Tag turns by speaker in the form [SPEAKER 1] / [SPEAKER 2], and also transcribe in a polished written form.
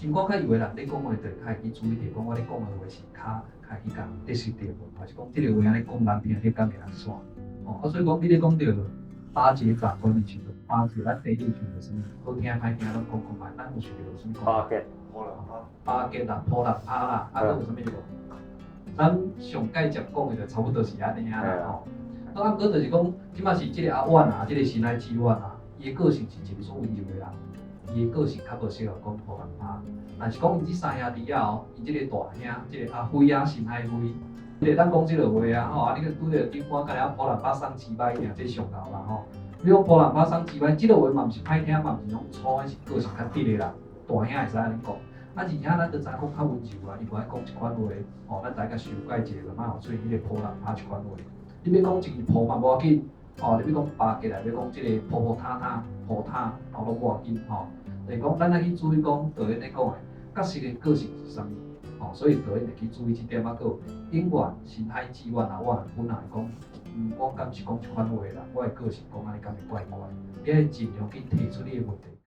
[SPEAKER 1] 心肝較幼的人，咧講話就會較會去注意著，講我咧講的話是較較會去共得失著無，還是講這个話按呢講難聽，你敢會按怎？哦，啊，所以講你咧講著巴結長官的時陣，巴結咱第一句就是啥物？好聽歹聽攏講講覓，咱有想著啥物講？
[SPEAKER 2] 巴結。
[SPEAKER 1] 巴結啦，鋪人拍啦，啊，閣有啥物無？咱上蓋接講的就差不多是按呢啊啦吼。啊，毋過就是講，這擺是這个阿婉啊，這个新海志遠啊，伊的個性是一個足溫柔的人，伊的個性較無適合講予人拍。但是講𪜶這三兄弟仔哦，伊這个大兄，這个阿輝啊，新海輝，這個咱講這个話啊吼，啊，你去拄著長官，敢若予人拍送雞掰爾，這上𠢕啦吼。你講予人拍送雞掰，這个話嘛毋是歹聽，嘛毋是講粗，是個性較直的啦。大兄會使按呢講，啊，二兄咱都知影講較溫柔啊，伊無愛講這款話，吼，咱大家修改一下，就莫予出現彼個予人拍這款話。你欲講一支鋪嘛無要緊，吼，你欲講巴結來，欲講這个鋪鋪塌塌、鋪塌，吼，攏無要緊，吼。就是講，咱愛去注意講導演咧講的角色的個性是啥物，吼，所以導演會去注意這點啊。閣有演員新海志遠啊，我本來講，我敢是講這款話啦，我的個性講按呢敢會怪怪，你愛盡量去提出你的問題。